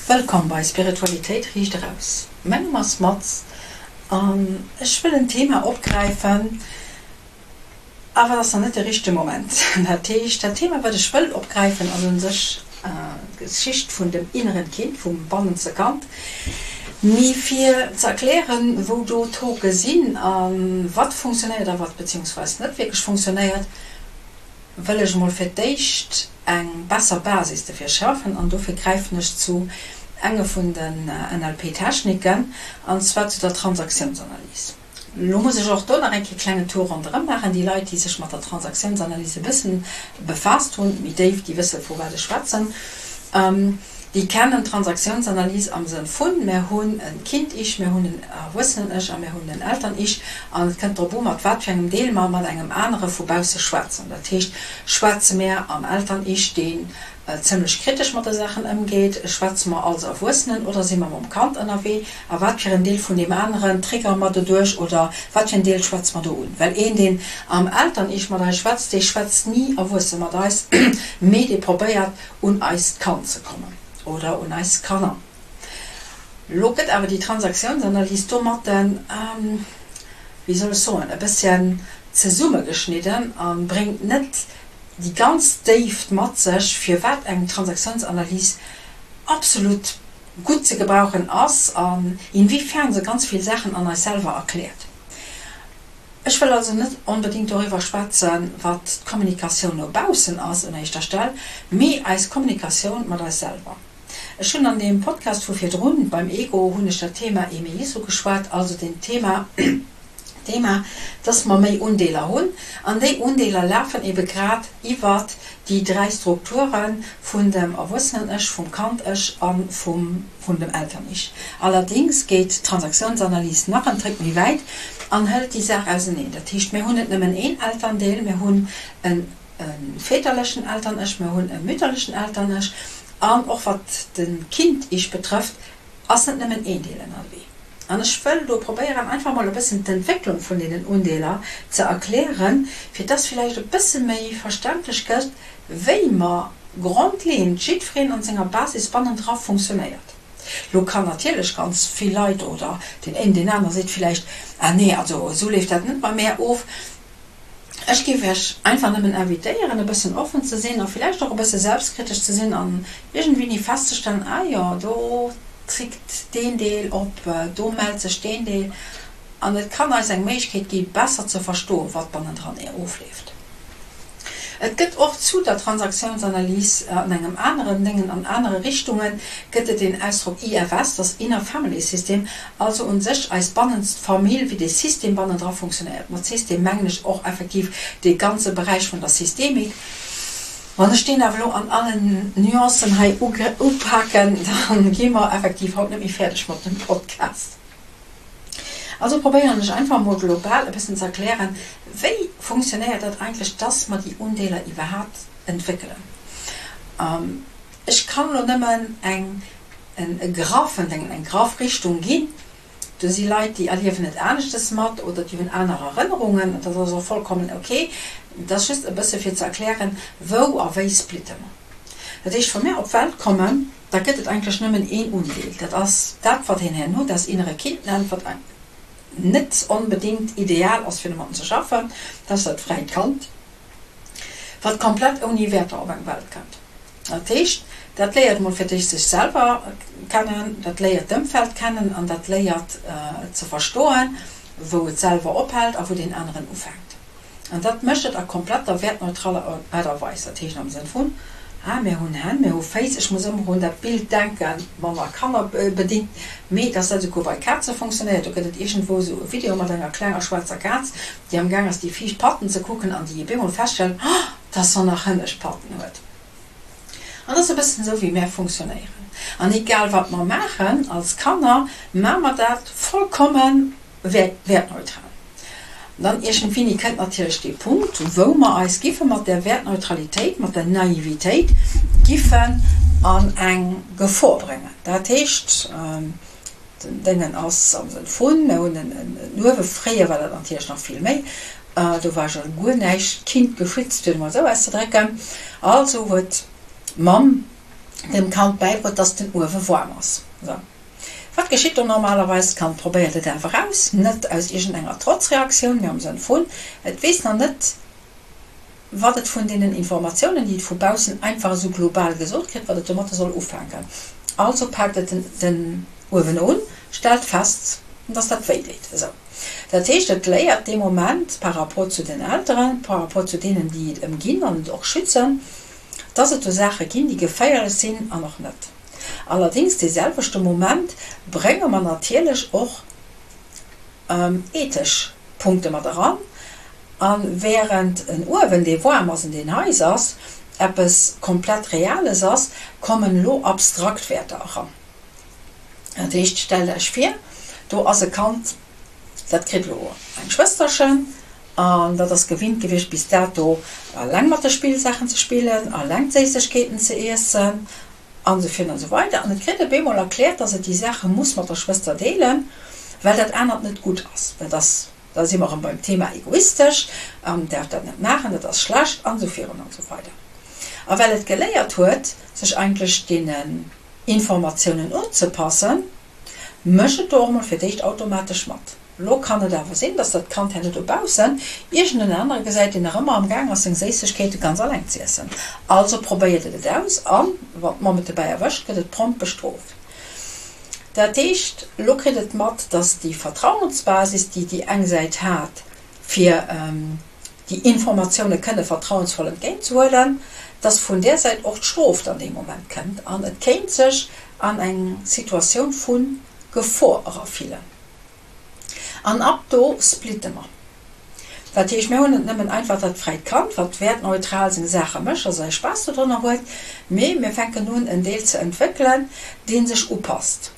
Wëllkomm bei Spiritualitéit riicht eraus. Mäin Numm ass Maz an ech wëll en Thema opgräifen, awer et ass nach net de richtege Moment. Dat heescht, dat Thema wat ech wëll opgräifen ass un sech d'Geschicht vun dem inneren Kind, vum bannenste Kand. Mee fir ze erklären, wou do d'Hoke sinn a wat funktionéiert a wat beziehungsweis net wierklech funktionéiert, wëll ech emol fir d'éischt eng besser Basis dofir schafen an dofir gräifen ech zu enge vun den NLP-Techniken, an zwar zu der Transaktiounsanalyse. Lo muss ech och do nach eng Kéier klengen Tour ronderëm maachen. Déi Leit, déi sech mat der Transaktiounsanalyse e bëssen befaasst hunn, méi déif, déi wësse vu wat ech schwätzen. Déi kennen d'Transaktiounsanalyse am Sënn vun, Mär hunn e Kind-Ich, mär hunn en Erwuessenen-Ech a mär hunn en Eltern-Ich an et kënnt drop u mat wat fir engem Deel mer mat engem anere vu bausse schwätzen. Dat heescht, schwätze mär am Eltern-Ich, deen zimlech kritesch mat de Saachen ëmgeet, schwätze mer als Erwuessenen oder si mer mam Kand ënnerwee a wat fir en Deel vun deem aneren triggere mer doduerch oder wat fir en Deel schwätze mer do un? Well een, deen am Eltern-Ich mat eis schwätzt, dee schwätzt ni erwuesse mat eis, mee dee probéiert un eist Kand ze kommen oder un eis Kanner. Lo gëtt awer déi Transaktiounsanalyse domatten, wéi soll ech soen, e bësschen zesummegeschnidden a bréngt net déi ganz Déift mat sech, firwat eng Transaktiounsanalyse absolut gutt ze gebrauchen ass an inwiefern se ganz vill Saachen an eis selwer erkläert. Ech wëll also net onbedéngt doriwwer schwätzen, wat d'Kommunikatioun no baussen ass un éischter Stell, mee eis Kommunikatioun mat eis selwer. Ech hunn an deem Podcast vu virdrun, beim Ego, hunn ech dat Thema Emeis ugeschwat, also den Thema, Thema, dass mer méi Undeeler hunn. An déi Undeeler lafen ebe grad iwwert déi 3 Strukture vun dem Erwuessenen-Ech, vum Kand-Ech a vum vun dem Eltern-Ich. Allerdings geet d'Transaktiounsanalyse nach en Tréck méi wäit an hëlt déi Saach auseneen. Dat heescht, mir hunn net nëmmen een Elterndeel, mir hunn e väterlechen Eltern-Ech, mir hunn e mütterlechen Eltern-Ech an och wat de Kind-Ich betrëfft, ass net nëmmen een Deel ënnerwee. An ech wëll do probéieren, einfach mol e bëssen d'Entwécklung vun deenen Undeeler ze erklären, fir dass villäicht e bësse méi verständlech gëtt, wéi mer grondleeënd jiddwereen an senger Basis bannendra funktionéiert. Lo kann natierlech ganz vill Leit, oder deen een, deen aner seet villäicht, Ah nee, also esou leeft dat net bei mär of. Ech géif Iech einfach nëmmen invitéieren, e bëssen offen ze sinn a villäicht och e bësse selbstkritesch ze sinn an iergendwéini festzestellen, Ah jo, do trickt deen Deel op, do mellt sech deen Deel. An et kann eis eng Méiglechkeet gi besser ze verstoen, wat bannendran ofleeft. Et gëtt och zu der Transaktiounsanalyse an engem aneren Déngen, an anere Richtunge gëtt et den Ausdrock IFS, das Inner Family System, also un sech eis bannenst Famill, wéi dee System bannendra funktionéiert. Mat System mengen ech och effektiv dee ganze Beräich vun der Systemik. Wann ech deen awer elo an allen Nuancen hei upaken, da gi mer effektiv haut net méi fäerdeg mat dem Podcast. Also probéieren ech einfach emol global e bëssen ze erklären, wéi funktionéiert dat eigentlech, dass mer déi Undeeler iwwerhaapt entwéckelen. Ech kann elo nëmmen eng e graffen Déngen, eng graff Richtung ginn. Do si Leit, déi erliewen et aneschtes mat oder déi hunn aner Erënnerungen an dat ass och vollkommen ok. Et ass just e bësse fir ze erklären, wou a wéi splitte mer. Dat heescht, wa mir op d'Welt kommen, da gëtt et eigentlech nëmmen een Undeel, dat ass dat, wat een herno das innere Kind nennt, wat net onbedéngt ideal ass, fir domatten ze schaffen, dat ass dat fräit Kand, wat komplett ouni Wäerter op eng Welt kënnt. Dat heescht, dat léiert emol fir d'éischt sech selwer kennen, dat léiert d'Ëmfeld kennen an dat léiert ze verstoen, wou et selwer ophält a wou deen aneren ufänkt. An dat mécht et a kompletter wäertneutraler Aart a Weis. Dat heescht am Sënn vun, Ah, mir hunn Hänn, mir hu Féiss, ech muss ëmmer un dat Bild denken, manner kannerbedingt, mee dass dat esouguer bei Kaze funktionéiert. Do gëtt et iergendwou esou e Video mat enger klenger schwaarzer Kaz, déi am Gaang ass, déi viischt Patten ze kucken an déi op eemol feststellt, Oh, dass se nach hënnescht Patten huet. An dat ass e bëssen esou, wéi mär funktionéieren. An egal wat mer maachen als Kanner, maache mer dat vollkommen wäertneutral. Dann iergendwéini kënnt natierlech dee Punkt, wou mer eis giffe mat där Wäertneutralitéit, mat der Naivitéit giffen an eng Gefor bréngen. Dat heescht, den Déngen ass am Sënn vun, mir hunn en Uewe, fréier war dat natierlech nach vill méi, do war jo guer näischt kindgeschützt, fir et emol esou auszedrécken. Also huet d'Mamm. Dem Kand bäibruet, dass den Uewe waarm ass. Sou. Wat geschitt do normalerweis? D'Kand probéiert et awer aus, net aus iergendenger Trotzreaktioun, mee am Sënn vun, et weess nach net, wat et vun deenen Informatiounen, déi et vu baussen einfach esou global gesot kritt, wat et domatter soll ufänken. Also paakt et den Uewen un, stellt fest, dass dat wéi deet. Esou. Dat heescht, et léiert dee Moment par rapport zu den Elteren, par rapport zu deenen, déi et ëmginn an et och schützen, dass et do Saache ginn, déi geféierlech sinn an och net. Allerdéngs dee selwechte Moment brénge mer natierlech och ethesch Punkte mat eran. A während en Uewen, dee waarm ass an deen heiss ass, eppes komplett Reales ass, kommen elo abstrakt Wäerter eran. Dat heescht, stellt Iech vir, do ass e Kand, dat kritt elo eng Schwësterchen an dat ass gewinnt gewiescht bis dato eleng mat de Spillsaachen ze spillen, eleng d'Séissegkeeten ze iessen an esou virun an esou weider. An et kritt op eemol erkläert, dass et déi Saache muss mat der Schwëster deelen, well dat anert net gutt ass. Dat ass, da si mer erëm beim Thema egoistesch an däerf dat net maachen, dat ass schlecht an esou virun an esou weider. A well et geléiert huet, sech eigentlech deenen Informatiounen unzepassen, mécht et do och mol fir d'éischt automatesch mat. Lo kann et awer sinn, dass dat Kand herno dobaussen iergend en anere gesäit, deen nach ëmmer am Gaang ass, seng Séissegkeete ganz alleng z'iessen. Also probéiert et et aus an, wann d'Mamm et dobäi erwëscht, gëtt et prompt bestrooft. Dat heescht, lo kritt et mat, dass déi Vertrauensbasis, déi déi eng Säit hat, fir déi Informatioune kënne vertrauensvoll entgéintzehuelen, dass vun där Säit och d'Strof dann dee Moment kënnt an et kéint sech an eng Situatioun vu Gefor erafillen. An ab do splitte mer. Dat heescht, mir hunn net nëmmen einfach dat fräit Kand, wat wäertneutral seng Saache mécht a säi Spaass dodrënner huet, mee mir fänken un, en Deel ze entwéckelen, dee sech upasst.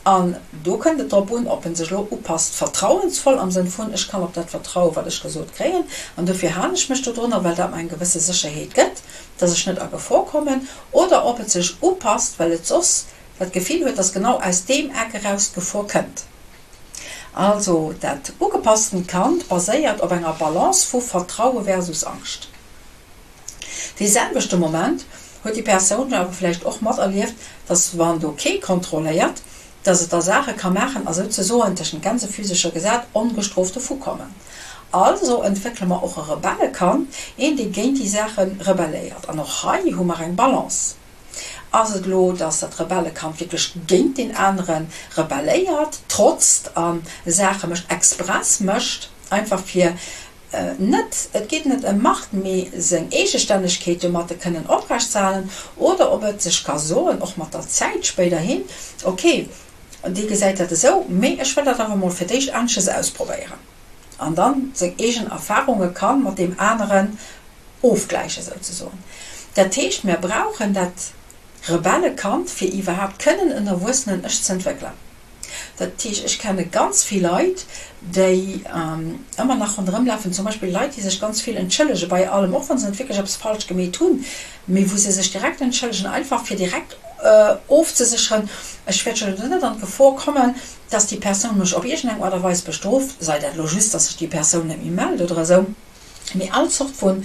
An do kënnt et drop un, ob en sech elo upasst vertrauensvoll am Sënn vun, ech kann op dat vertrauen, wat ech gesot kréien, an dofir halen ech mech dodrunner, well dat mer eng gewësse Sécherheet gëtt, dass ech net a Gefor kommen, oder ob et sech upasst, well et soss dat Gefill huet, dass genau aus deem Eck eraus d'Gefor kënnt. Also dat ugepassten Kand baséiert op enger Balance vu Vertraue versus Angscht. Dee selwechte Moment huet déi Persoun awer vläicht och materlieft, dass wann do kee kontrolléiert, dass et da Saache ka maachen a souzesoen, tëschent Gänsefüsecher gesat, ongestrooft dovukommen. Also entwéckele mer och e Rebellekand, een dee géint déi Saache rebelléiert. An och hei hu mer eng Balance. Ass et elo, dass dat Rebellekand wierklech géint deen anere rebelléiert, trotzt a Saache mécht, express mécht, einfach fir net, et geet net ëm Macht, mee seng Eegestännegkeet domatte kënnen oprecht ze halen, oder ob et sech ka soen, och mat der Zäit spéiderhin, ok, dee gesäit dat esou, mee ech wëll dat awer emol fir d'éischt anesches ausprobéieren, an dann seng eegen Erfarunge ka mat deem aneren ofgläichen souzesoen. Dat heescht, mär brauchen dat Rebellekand, fir iwwerhaapt kënnen en erwuessenen Ech ze entwéckelen. Dat heescht, ech kenne ganz vill Leit, déi ëmmer nach ronderëm lafen, zum Beispill Leit, déi sech ganz vill entschëllege bei allem, och wa se net wierklech eppes falsch gemeet hunn, mee wou se sech direkt entschëllegen, einfach fir direkt ofzesécheren, ech wäert jo net an d'Gefor kommen, dass déi Persoun mech op iergendeng Aart a Weis bestrooft, sei dat elo just, dass sech déi Persoun net méi mellt oder esou. Mee all Zort vun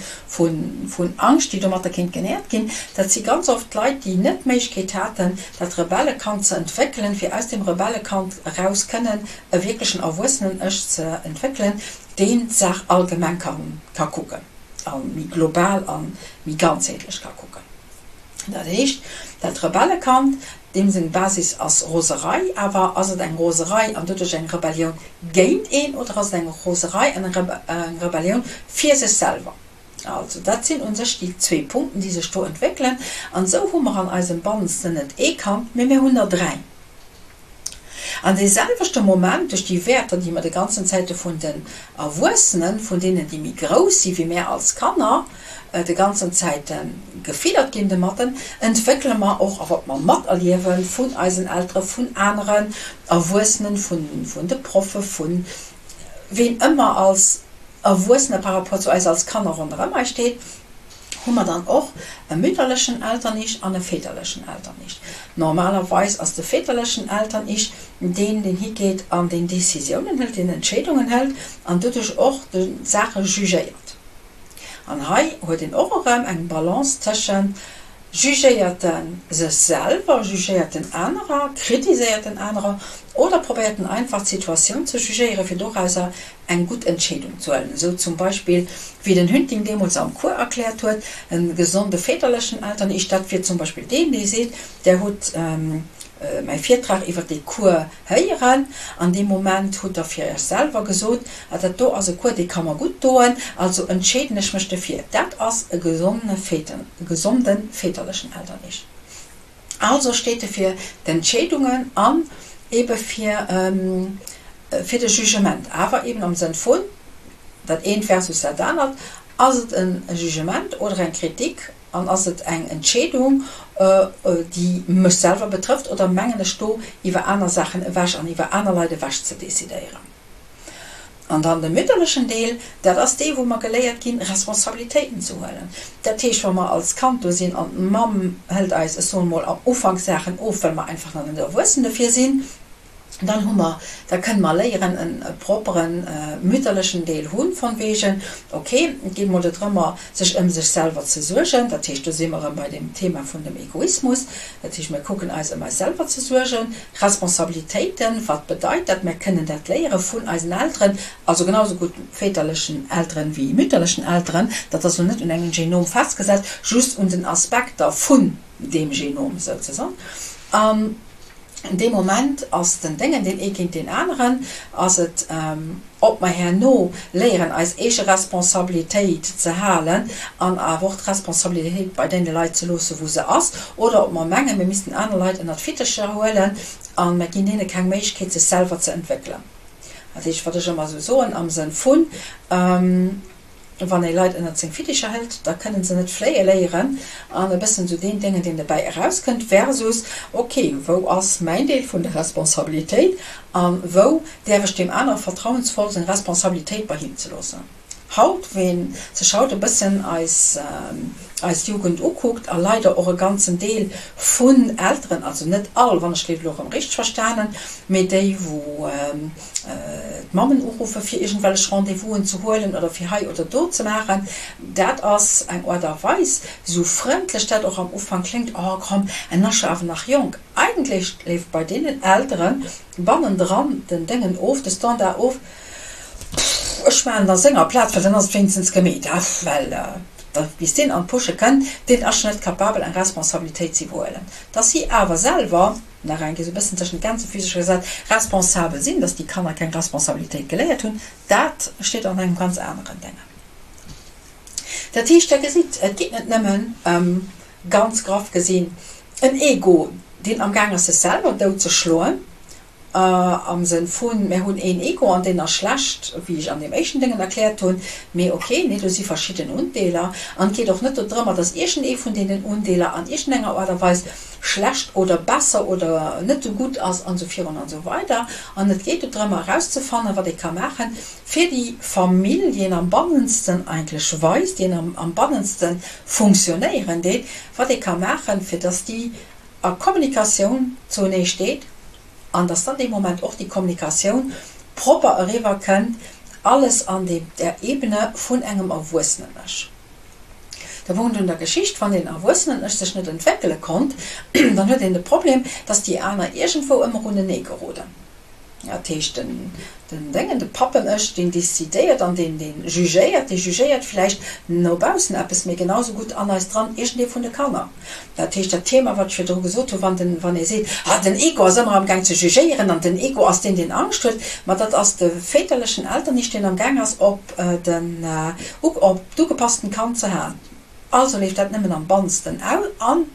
Angscht, déi domatter kéint genährt ginn, dat si ganz oft Leit, déi net d'Méiglechkeet haten, dat Rebellekand ze entwéckelen, fir aus deem Rebellekand eraus kënnen e wierklechen erwuessenen Ech ze entwéckelen, deen d'Saach allgemeng ka kucken a méi global a méi ganzheetlech ka kucken. Dat heescht, dat Rebellekand, deem seng Basis ass Roserei, awer ass et eng Roserei an doduerch eng Rebellioun géint een oder ass et eng Roserei an eng Rebellioun fir sech selwer? Also dat sinn u sech déi zwee Punkten, déi sech do entwéckelen. An esou hu mer an eisem Bannensten net ee Kand, mee mir hunn der dräi. An dee selwechte Moment, duerch déi Wäerter, déi mer de ganzen Zäite vun den Erwuessenen, vun deenen, déi méi grouss si wéi mär als Kanner, de ganzen Zäite gefiddert ginn domatten, entwéckele mer och, a wat mer materliewe vun eisen Eltere, vun aneren Erwuessenen, vun de Proffe, vu ween ëmmer als Erwuessene par rapport zu eis als Kanner ronderëm eis steet, hu mer dann och e mütterlechen Eltern-Ich an e väterlechen Eltern-Ich. Normalerweis ass de väterlechen Eltern-Ich deen, deen higeet an deen Décisiounen hëlt, deen Entscheedungen hëlt an doduerch och d'Saache jugéiert. An hei huet een och erëm eng Balance tëschent. Jugéiert en sech selwer, jugéiert en anerer, kritiséiert en anerer oder probéiert en einfach d'Situatioun ze jugéieren, fir dorauser eng gutt Entscheedung ze huelen? Esou zum Beispill, wéi den Hünting deemools am Cours erkläert huet, e gesonde väterlechen Eltern-Ich, dat wier zum Beispill deen, dee seet, Der hutt mäi Virtrag iwwer dee Cours héieren. An deem Moment hutt Der fir Iech selwer gesot, Ah, dat do ass e Cours, dee ka mer gutt doen, also entscheeden ech mech dofir. Dat ass e gesonde väterlechen Eltern-Ich. Also steet e fir d'Entscheedungen an ebe fir de Jugement, awer eben am Sënn vun dat eent versus dat anert. Ass et e Jugement oder eng Kritik? An ass et eng Entscheedung, déi mech selwer betrëfft, oder mengen ech do iwwer aner Saachen ewech an iwwer aner Leit ewech ze decidéieren? An dann de mütterlechen Deel, dat ass dee wou mer geléiert ginn, Responsabilitéiten ze huelen. Dat heescht, wa mer als Kand do sinn an d'Mamm hëlt eis, ech soen emol, am Ufank Saachen of, well mer einfach nach net erwuessen dofir sinn, Dann hu mer, da kënne mer léieren e proppere mütterlechen Deel hu von wegen, ok, et geet mol dodrëmmer, sech ëm sech selwer ze suergen. Dat heescht, do si mer erëm bei deem Thema vun dem Egoismus. Dat heescht, mir kucken eis ëm eis selwer ze suergen. Responsabilitéiten, wat bedeit dat? Mir kënnen dat léiere vun eisen Elteren, also genau esou gutt väterlechen Elteren wéi mütterlechen Elteren. Dat ass elo net un engem Genom festgesat, just un den Aspekter vun deem Genom souzesoen. Dee Moment ass den Déngen, deen ee géint deen aneren ass et, ob mer herno léieren eis eege Responsabilitéit ze halen an awer och d'Responsabilitéit bei deene Leit ze loosse wou se ass, oder ob mer mengen, mir missten aner Leit ënnert d'Fittecher huelen a mer ginn deene keng Méiglechkeet sech selwer ze entwéckelen. Dat heescht, wat ech ëmmer esou soen am Sënn vun, Wann ee Leit ënnert seng Fitticher hëlt, da kënnen se net fléie léieren an e bëssen esou deen Déngen, deen dobäi erauskënnt, versus, ok, wou ass mäin Deel vun der Responsabilitéit a wou däerf ech deem anere vertrauensvoll seng Responsabilitéit bei him ze loossen. Haut, ween sech haut e bëssen eis eis Jugend ukuckt a leider och e ganzen Deel vun Elteren, also net all, wann ech d'Léit elo erëm richteg verstanen, mee déi wou d'Mammen uruffe fir iergendwellech Rendez-vousen ze huelen oder fir hei oder do ze maachen, dat ass eng Aart a Weis, esou frëndlech dat och am Ufank kléngt, oh komm, en ass jo awer nach jonk. Eigentlech leeft bei deenen Eltere bannendran den Déngen of, de Standard of, pff, ech maachen et a senger Plaz, well dann ass et wéinstens gemeet, well da bis deen an d'Pusche kënnt, deen ass scho net capabel eng Responsabilitéit ze iwwerhuelen. Dass si awer selwer. nach eng Kéier esou e bëssen tëschent Gänsefüsercher gesat, responsabel sinn, dass déi Kanner keng Responsabilitéit geléiert hunn, dat steet an engem ganz aneren Déngen. Dat heescht, Der gesitt, et geet net nëmmen ëm, ganz graff gesinn, en Ego, deen amgaang ass, sech selwer dout ze schloen, am Sënn vun, mir hunn een Ego an deen ass schlecht, wéi ech an deem éischten Déngen erkläert hunn, mee ok, nee, do si verschidden Undeeler an et geet och net dodrëmmer, dass iergendee vun deenen Undeeler an iergendenger Aart a Weis schlecht oder besser oder net esou gutt ass an esou virun an esou weider. An et geet dodrëmmer erauszefannen, wat ee ka maachen, fir déi Famill, déi een am bannensten eigentlech weist, déi een am bannenste funktionéieren deet, wat ee ka maachen, fir dass déi a Kommunikatioun zuenee steet an dass dann dee Moment och déi Kommunikatioun propper eriwwer kënnt, alles an der Ebene vun engem Erwuessenen-Ech. De Punkt un der Geschicht, Wann deen erwuessenen Ech sech net entwéckele konnt, dann huet een de Problem, dass déi aner iergendwou ëmmer unenee geroden. Dat heescht, den Déngen, de Pappen-Ech, deen decidéiert an deen, dee jugéiert, dee jugéiert vläicht no baussen eppes, mee genau sou gutt an eis dran iergendee vun de Kanner. Dat heescht, dat Thema, wat ech virdru gesot hunn, wann den, wann ee seet, Ah, den Ego ass ëmmer amgaang ze jugéieren an den Ego ass deen, deen Angscht huet, ma dat ass de väterlechen Eltern-Ich, deen amgaang ass, op den, op d'ugepassten Kand ze haen. Also leeft dat nëmmen am bannsten an,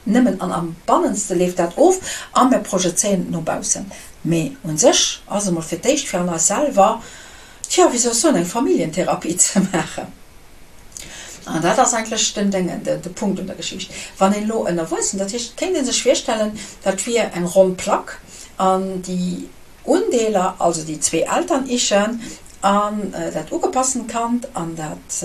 nëmmen an am bannenste leeft dat of a mir projezéieren et no baussen. Mee un sech ass emol fir d'éischt fir an eis selwer, tja, wéi soll ech soen, eng Familljentherapie ze maachen. An dat ass eigentlech den Déngen, de Punkt un der Geschicht. Wann een elo en Erwuessenen, dat heescht, et kéint ee sech virstellen, dat wier eng ronn Plack an déi Undeeler, also déi zwee Eltern-Ichen. An dat ugepassent Kand an dat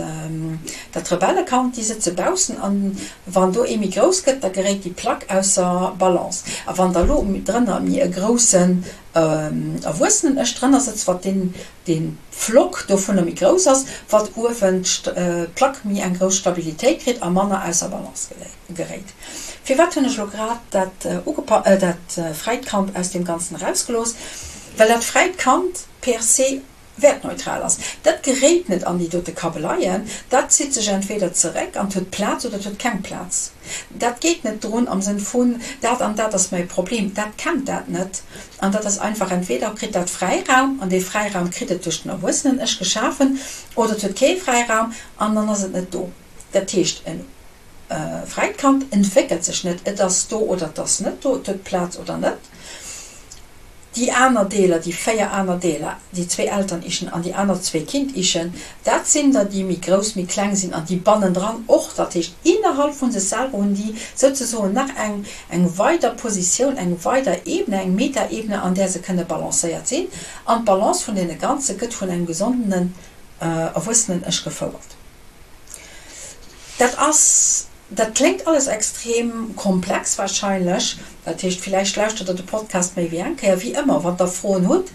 dat Rebellekand, déi sëtze baussen. An wann do ee méi grouss gëtt, da geréit déi Plack ausser Balance. A wann da lo drënner méi e groussen Erwuessenen Ech drënner sëtzt, wat deen dee Pflock dovunner méi grouss ass, wat uewen d'Plack méi eng grouss Stabilitéit kritt a manner ausser Balance geréit. Firwat hunn ech elo grad dat dat fräit Kand aus deem Ganzen erausgelooss? Well dat fräit Kand per se wäertneutral ass. Dat geréit net an déi dote Kabbeleien, dat zitt sech entweder zeréck an huet Plaz oder et huet keng Plaz. Dat geet net drun am Sënn vun, dat an dat ass mäi Problem, dat kennt dat net. An dat ass einfach, entweder kritt dat Fräiraum, an dee Fräiraum kritt et duerch den Erwuessenen-Ech geschafen, oder et huet kee Fräiraum an dann ass et net do. Dat heescht, e fräit Kand entwéckelt sech net, et ass do oder et ass net do, et huet Plaz oder net. Déi aner Deeler, déi 4 aner Deeler, déi zwee Eltern-Ichen an déi aner zwee Kind-Ichen, dat sinn der, déi méi grouss, méi kleng sinn an déi bannendran och, dat heescht innerhalb vu sech selwer hunn déi souzesoen nach eng, eng weider Positioun, eng weider Ebene, eng Metaebene, an där se kënne balancéiert sinn. An d'Balance vun deene Ganze gëtt vun engem gesondenen Erwuessenen-Ech gefouert. Dat ass, dat kléngt alles extrem komplex wahrscheinlech. Dat heescht, villäicht lauschtert der de Podcast méi wéi eng Kéier. Wéi ëmmer, wann der Froen hutt,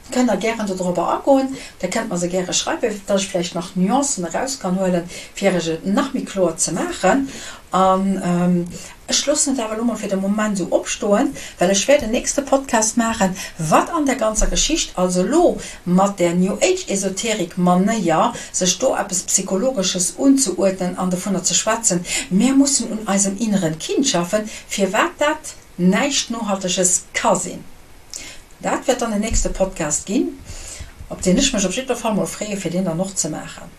kënnt der gären dodrobber agoen. Der kënnt mer se gäre schreiwen, dass ech vläicht nach Nuancen eraus kann huelen, fir iech et nach méi kloer ze maachen. An ech loossen et awer elo mol fir de Moment esou opstoen, well ech wäert en nächste Podcast maachen, wat an der ganzer Geschicht, also elo mat där New Age Esoterik Manéier, sech do eppes Psychologesches unzeuerdnen an dovunner ze schwätzen, mär mussen un eisem inneren Kind schaffen, firwat dat näischt Nohalteges ka sinn. Dat wäert dann en nächste Podcast ginn, op deen ech mech op jiddwer Fall mol freeë fir deen dann och ze maachen.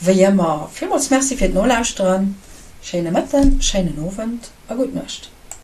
Wéi ëmmer, villmools Merci fir d'Nolauschteren, schéine Mëtten, schéinen Owend a gutt Nuecht.